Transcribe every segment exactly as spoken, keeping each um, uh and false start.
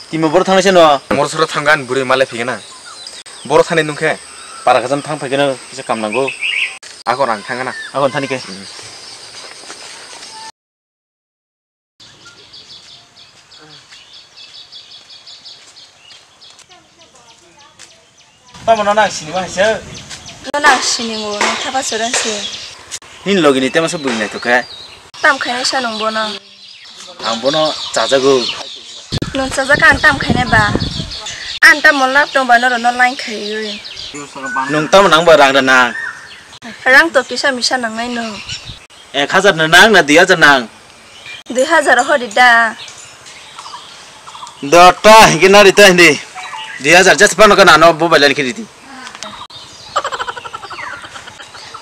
Timo boro thangnaise no? Moro soro thanggan bwrwi malai phigena. Boro thani nungkhe? Para khajam thang phaikeno kisa kam nango. Ako rang thangana. Ako thani khe. Tamo no nang sinima hai se? No nang sinimo, no thapa choran se. Nini logi ni tema se bui nai to khe. Tam khainai sa nung bono. Ang bono chajago. Nung chajak ang tam khainai ba. Ang tam mo lap tong ba no ro no line khaiwi. Nung tam nang ba rang da nang. Rang to kisa misa nang nai no. Ek hajar no nang na dui hajar nang? Dui hajar hori da. Dota, hingke nari ta hindi. Dui hajar just pano kana no bo bailani kiri di.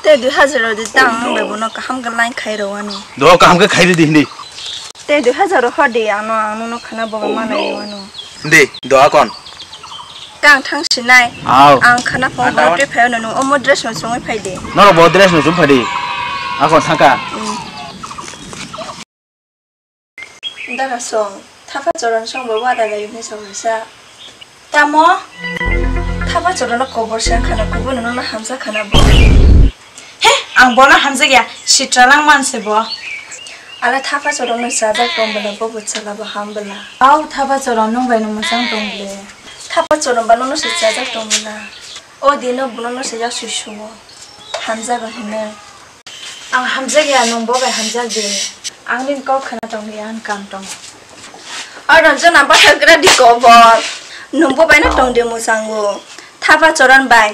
Te dui hajar hori da ang bai bono kaham ke line khai ro wani. Do kaham ke khai di hindi. Te dui hajar hori ano ang no khana bo mana wano. Hindi, do akon. Kang thang sinai. Aw. Ang khana phone Ada boro wan. Twi phayo nung omo dress no songwi phai di. Norok bo dress no song phai di. Ako saka. Mm. Dara song, thapa choron song bo wada lai ni song sa. Tamo? Thapa choron no kobor se khana kubo no no hamsa khana bo. He, ang bono hamjakya, sitra lang manse bo. Ala thapa chorokno chajak tong bwla, bo bwchala bo ham bwla. Au, thapa choron nwng bai no mwchang tong ble. Thapa choron ba nono se chajak tong bwla. O dino bono no se yak sui sugo. Hamjago hinwi. Ang hamjakya, nwng bo bai hamjak di. Ang nini kok khna tong di, ang kam tong. O Ranjana, bathar gra di kobor. Nwng bo bai no tong di mwchango. Thapa choron bai.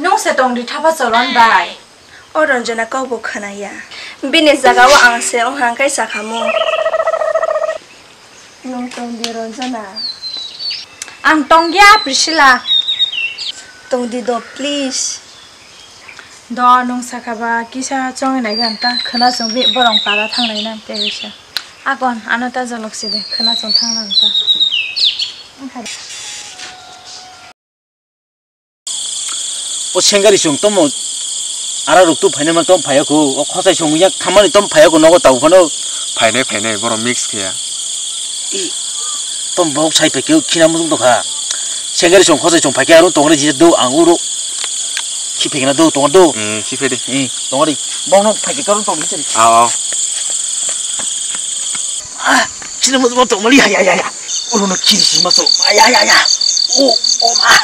Nwng se tong di thapa choron bai. O Ranjana kok bo khna ya. Bini jaga o ang se wng hang khe sakhamu. Nwng tong di Ranjana. Ang tong ya Priscilla. Tong di do please. Do nwng sakha ba kisa chongwi nai gan ta khna chong bi borong para thang nai na te bisa. Akon ano ta jolok si de khna chong thang nang ta. O sengari song tomo ara rok tu phaina man tom phaya ko, o khosai song yak thamani tom phaya ko nogo tau phano. Phainai, phainai, borok mix khe ya. I, tom bok sai phai khe khina mutung tokha. Sengari song khosai song phai khe aro tongre jisa do ang uro. Khi phai khe na do tong do. Eh, khi phai de. Eh, tongre. Bok no phai khe karo tong jisa. Aw, aw. Ah, sini mo mo tong mali ya, ya, ya, ya. Ulo no kiri si ma so. Ya, ya, ya. O, o ma.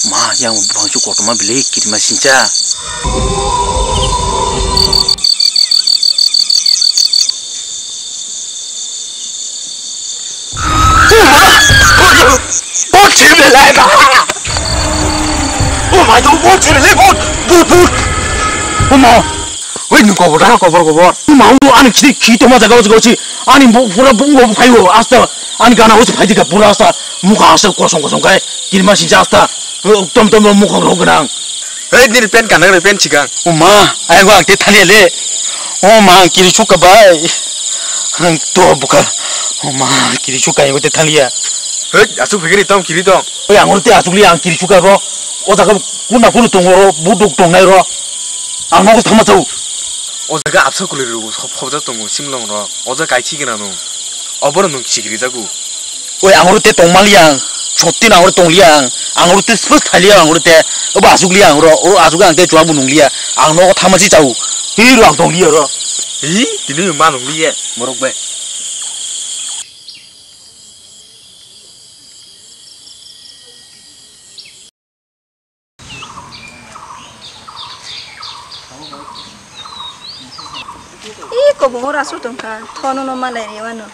Ma, yang buphang chu kotorma bile kirima sincha. Bot chiri belai ma. Oh my God, bot chiri belai, bot, bot, bot. Oh ma. Wei, nwng kobor da, kobor, kobor. Nwng ma, nwng ani khini khi tongma jaga o jaga o si. Ani bo pura bo, bo phai o, asta. Ani gana o si phai dika pura asta. Mukha asta kosong kosong kai. Kirima sincha asta. Tom tom mukha rok gwnang. Hei, nini pen kanang, pen chikang. O ma, ayang ang te thani le. O ma, ang kiri suka bai. Ang to buka. O ma, kiri suka yang te thani ya. Hei, asuk phikiri tong, kiri tong. Oi, ang te asuk li ang kiri suka ro. O jaga kuna kuna tong ro, buduk tong nai ro. Ang nogo thama chau. O jaga absa kulirok sop-, sobjak tongo, simlong rok. O jaga kaisi gana no. Obono nwng sikiri jago. Oi, ang oro te tongmaliya ang. Sotti no ang oro tongliya ang. Ang oro te sipos thaliya ang oro te. Obo asukliya ang oro. Oro asuk ang te chwla bo nungliya. Ang nogo thama si chau. Hi ro ang tongliya oro. Hi, tini ma nungliya. Borok bai. Ih, kobongor aswk tongkha, thono no malai rewano.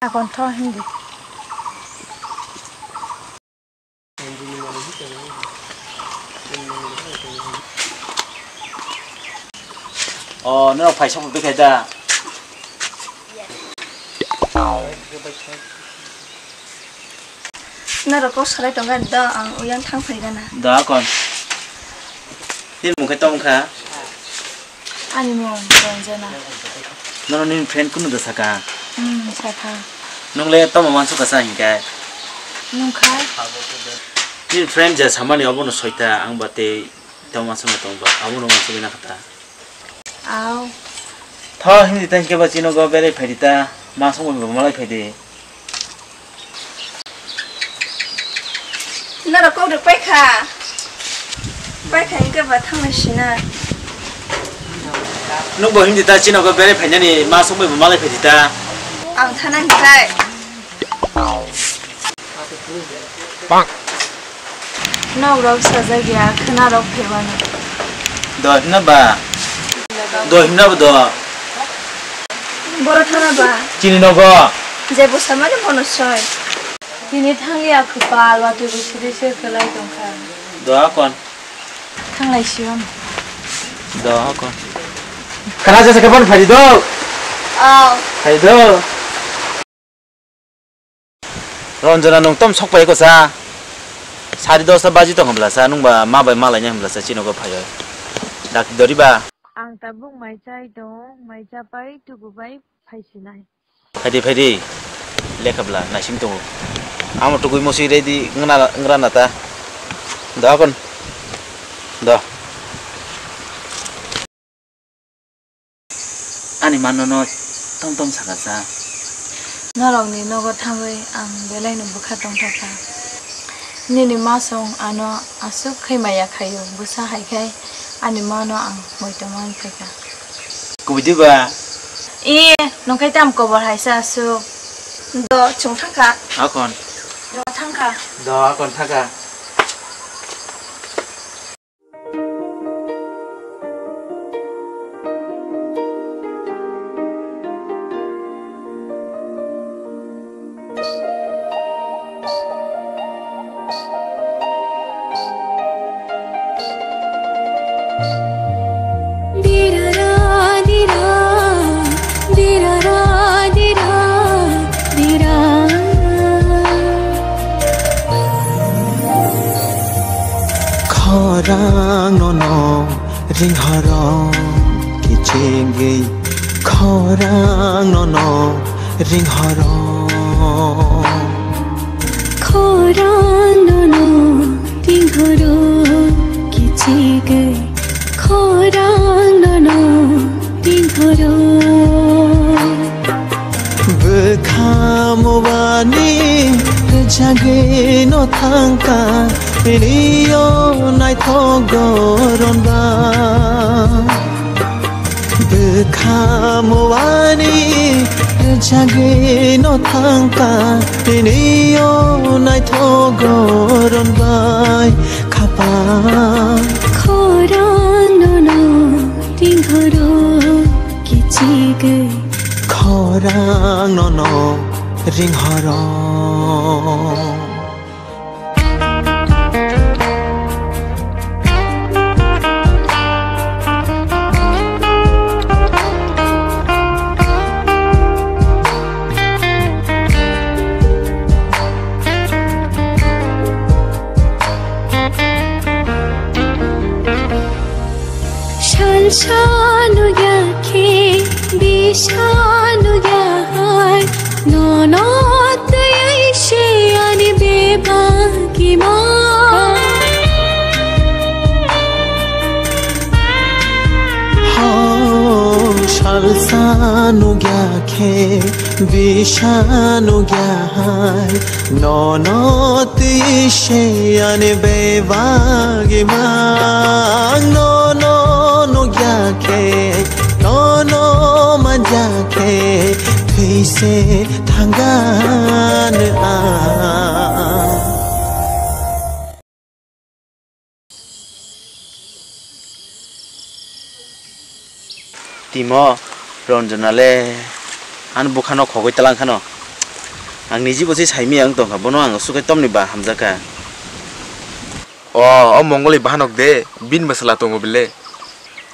Akon tho hindi. O, no phaisa bo bekhai da. Norok kok salai tongkha do, ang uyang thang phai gana. Da kon. Nini mung khe tong kha? Ani mung Ranjana. Nono nini friend kunu da saka? Hmm, saka. Nung le tamo mansu kasa hinkai? Nung khai? Nini friend je samani obono soita ang ba tei tamo mansu tong ba abono mansu bina kata. Au. Tho, hindi ta hinkhe ba chino go berai phaidi ta, ma songwi bo malai phaidi. Norok kok rwk paikha. Paikha hinkhe ba thanglai sina. Nung bo hindi ta chino go berai phainani ma songwi bo malai phaidi ta. Ang thana hinkhe. Nok rok sajak ya, khwna rok phebano. Do himna ba? Do himna ba do? Boro thana ba? Chini nogo? Je bo samani bono soi. Tini thangli a khwpal watwi bo sidi se kwlai tongkha. Do akon. Thanglai siyam. Do akon. Khana jasa kapan phari do? Oh. Phari do. Ranjana, nwng tom sok pai ko sa? Sari dosta baji tong hwnbla sa, nwng ba ma bai malai nai hwnbla sa, chini nogo phai oi. Dak dori ba? Ang tabuk mai chai tong, mai cha pai tugu bai phai sinai. Phaidi, phaidi. Lekha bla, naising tongo. Amo tugui mosi ready ngra, ngra nata. Do kon. Do. Ani mano no tom tom saka sa. Norokni nogo thangwi ang belaino bwkha tongthokha. Nini masong ano aswk khe maya khaio, bwsa hai khai ani mano ang moito man phaikha. Kubui diba? Ee, nongkhai tam kobor haisa aswk. Do, chwng thangkha. Akon. Do, thangkha. Do, akon thangkha. Dirara, dira, dirara, dira, dira. Khorang nono ringhoro kichigwi, khorang nono ringhoro. Khorang nono ringhoro kichigwi, khorang nono ringhoro. Bwkha muwani rwjagwi no thangkha, tiniyo naithok goron ba. Bwkha muwani rwjagwi no thangkha, tiniyo naithok goron bai khapang. Khorang nono ringhoro kichigwi. Khorang nono ringhoro. Salsa nugya khe, bisa nugya hai, nono twi se ani bebak ima. Ho, salsa nugya khe, bisa nugya hai, nono twi se ani bebak imang, nono nugya khe, nono manja khe, thwi se thangano ang. Timo, Ranjana le ani bwkhano khogwi talang khano. Ang niji bo se saimaya wng tongkha, bono ang aswk khe tomni ba hamjakha. O, o Mongoli bahanok de, bini bwsala tongo bele.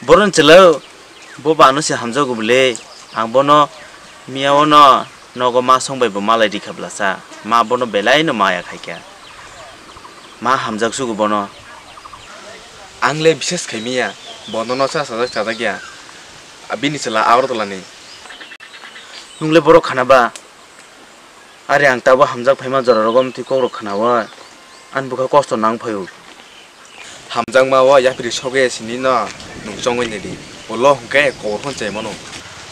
Bohrokni chwla, bo ba ano se hamjago bele. Ang bono miya ono nogo ma song bai bo malai rikha bwlasa. Ma bono belai no maya khaikha. Ma hamjak sugo bono. Ang le bises khaimiya, bono no sa sajak sajak ya. Bini chwla Agartala ni. Nung le borok khana ba? Are ang tabo hamjak phaima jora rogo amtwi kok rok khana o. Ani bwkha kosto nang phaio. Hamjakma o yapri sogwi sini no nung chongwi naidi. Ulo hwnkhe kobor phano chai mano.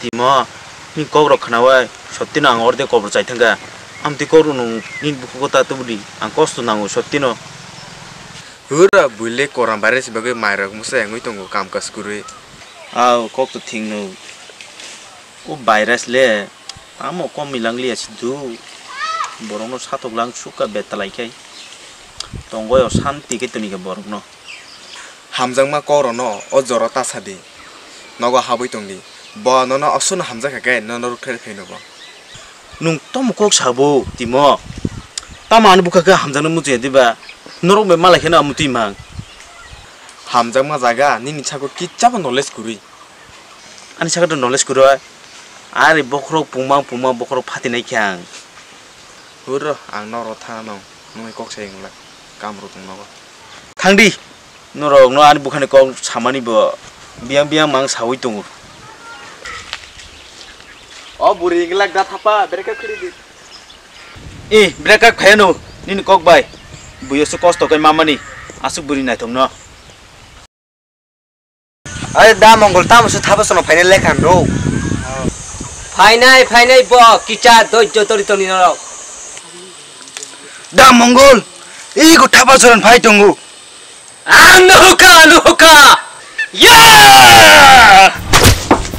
Timo, nini kok rok khnaui sottino ang orde kobor chai thangkha. Amtwi kok rok nung nini bukhugo ta tubudi. Ang kosto nango sottino. Hura buile koram virus bagwi mairok mwsai wngwi tongo kam kasu kwrwi. Au kok to thingno. O virus le. Tamo kom milang liya si du. Borokno satok lang sukha betalai khai. Tongoi o santi khe toni khe borokno. Hamjakma kok rokno o jora ta sadi. Nogo habwi tongdi. Bo nono aswkno hamjak kha khe nono rwkhe rwkhe nugo. Nung tamo kok sabo timo. Tamo ani bukha khe hamjakno muchungya diba. Norok bai malai kheno amutwi mang. Hamjakma jaga nini sako kichabo knowledge kwrwi. Ani sakha to knowledge kwrwi. Ari bokhorok pungma pungma bokhorok phatinai khe ang. Hurro, ang norok thana nang. Nungni kok sai wngla. Kam rw tong nogo. Thangdi. Norok no ani bukhani kok samani bo biyang biyang mang sawi tongo. O buri wngla da thapa, brekhe khwrwi di. Eh, brekhe khayano. Nini kok bai. Buyo se kosto kai mamani. Aswk buri naithok no. Are da Mongol, tamo se thapa sono phainai lekha no. Phainai, phainai bo kicha doijo tori toni norok. Da Mongol, ego thapa soron phai tongo. Ang nuhuka, nuhuka. Ya!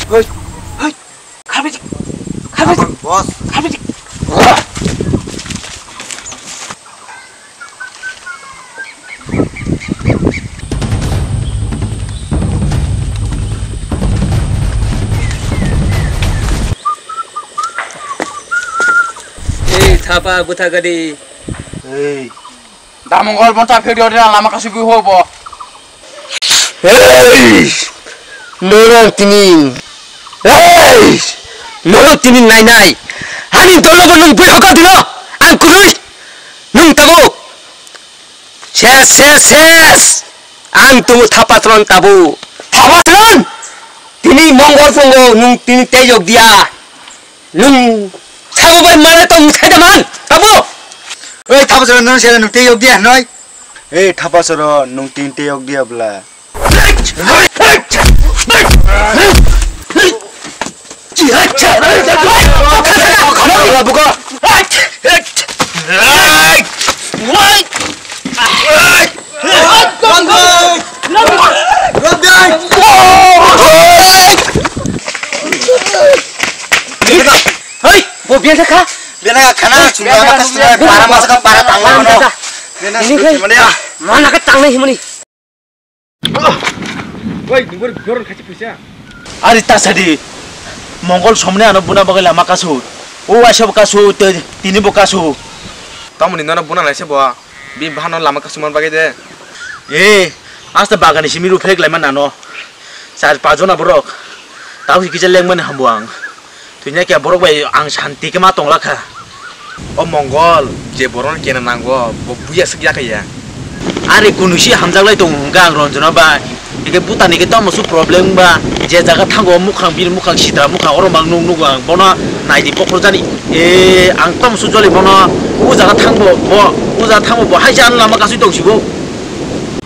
Hoi, hoi. Khabijik, khabijik, boss. Khabijik. Ei, thapa, bwtha gadi. Ei. Da Mongol, bonta phirdi odi na lama kasi bui ho bo. Hey! Norok tini. Hey! Norok tini nai nai. Ani dolo bo nung bui hokal dino. Ang kurui. Nung tabo. Ses, ses, ses. Ang tumu thapatron tabo. Thapatron? Tini Mongol pongo nung tini tejok dia. Nung sabo bai mare tong thai da man, tabo. Oi, thapasoro nung sero nung tei yok dia noi. Ei, thapasoro nung tin tei yok dia bla. Hei, bo biya jakha. Biya na khana chunga ma kastra para masa ka para tangla mano. Ini kai mana ka tangnai himani. Woi, nunggu biorong khachi puisa. Ari tasadi. Mongol somni ano buna bagai lama kasu. O aisa bo kasu, tini bo kasu. Tamoni nono buna naise bo. Bi bahano lama kasumar bagwi de. Eh, asta bagani simi ruphrek laima nano. Char pajona borok. Tau kisa lengmani hambo ang. Tunya kya borok bai ang santi khe ma tongla kha. O Mongol, je borok kena nango, bo buya sik yakaya. Are kunusi hamjak lai tong hwnka ang Ranjana bai. Ike butani ke tamo su problem ba, je jaga thango mukhang bini mukhang sitra mukhang oro mang nuk nugo ang bono naidi bokhor jani. E, ang tamo su joli bono u jaga thangbo bo, u jaga thangbo bo hai jan lama kasui tong sibo.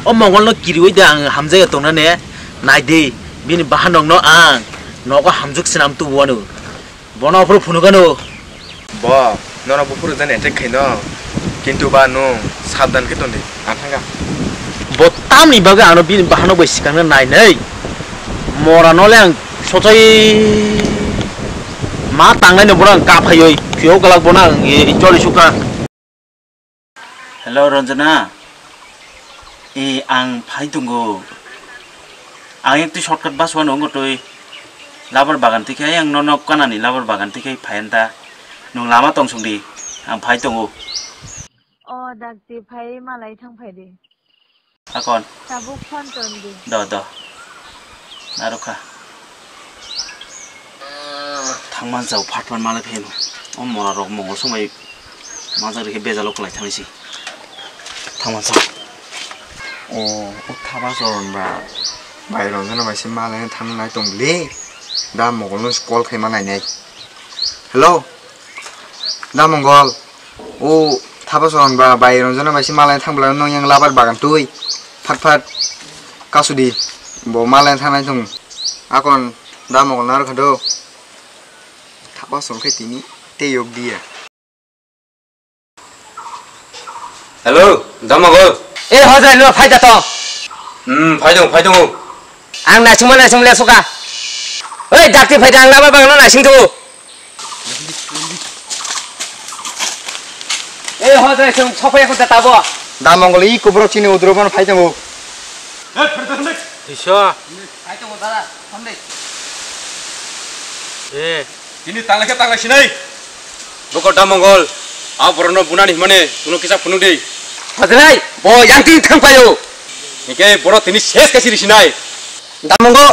O Mongol no kiriwi de ang hamjaya tongna ne naidi bini bahanok no ang nogo hamjuk sinam tu wanu. Bono aphuru phunukano. Bo, nono buphuru jani attack khaino. Kintu ba nwng sabdan khe tondi, ang thangkha. Bo tamni bagwi ano bini bahanok bai swkangna nainai. Mora no le ang sochai ma tangnai no bono ang kaphaioi. Phiyok galak bono ang e joli sukha. Hello, Ranjana. Eh, ang phai tongo. Ang ekti shortcut bus wano wngwi twi labar bagan tikhe, ang nono kanani labar bagan tikhe phai anta. Nwng lama tong song di, ang phai tongo. O, dakti phai malai thang phai di. Akon. Tabuk phone ton di. Do, do. Narukha. Thangman jao phat phat malai pheno. O mora rok mongol somai majak rikhe bejalo kwlai thangsi. Tamo sa. O, o thaba soron ba. Bai ronjana bai se malai thang nai tong le. Da mogol no call khai ma nai nai. Hello. Da mogol. O thaba soron ba bai ronjana bai se malai thang bla no yang labar bagan tui. Phat phat. Kasudi. Bo malai thang nai tong. Akon da mogol nar khado. Thaba soron khai tini. Te yok dia. Hello, Damogol. Eh, hojai, no, phai da to. Hmm, phai dong, phai dong. Ang naisingma naising le suka. Oi, dakti phai da, ang lama bang no naising tu. Eh, hojai, sung sopai ko da tabo. Damogol i kubro chini udroban phai dong. Eh, phai dong. Isha. Phai dong, dada, samde. Eh. Tini tanglai khe tanglai sinai. Bokol Damongol, a borokno bunani himani kuno kisa phunuk di. Hojlai, bo yang tini thang paio. Hingke borok tini ses kaisi risinai. Damongo,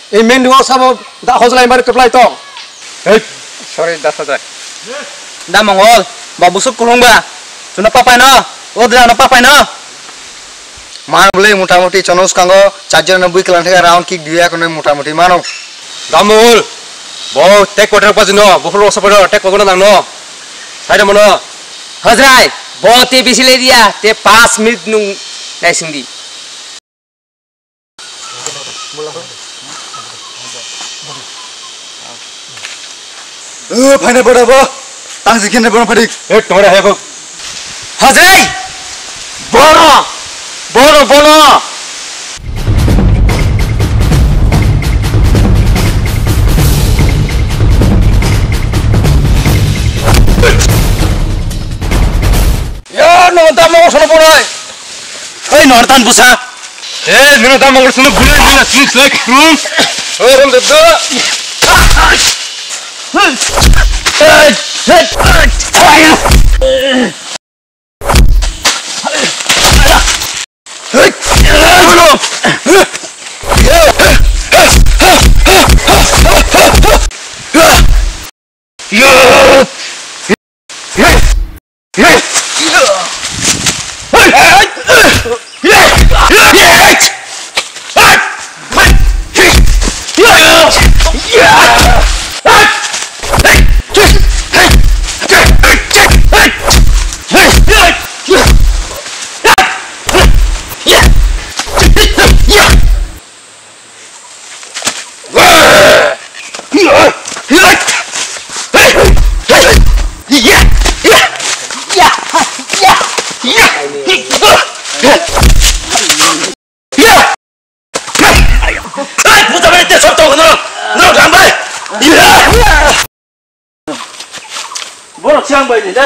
ei main road sabo da hojlai mari keplai tong. Hei. Sorry, da hojlai. Damongol, ba busuk kulung ba. Chuna papai no, o da no papai no. Mar bwlwi mota moti chono swkango charjon no bwi kwlang thai round kick diya kono mota moti mano. Damul, bo tek kotor pa jino, bo phuru sa paro tek kotor nang no. Sai da mano. Hajrai, bo te bisi le diya, te pas minute nung naising di. O, phaina boda bo. Tang si kene bono phadik. E, tongra hai ko. Hajai! Bono! Bono, bono! Ya, no, tamo sono bono. Hei, nortan busa. Eh, nino tamo sono bono, nino sini selek krum. Hei, rom de do. Borok siang bai ni da.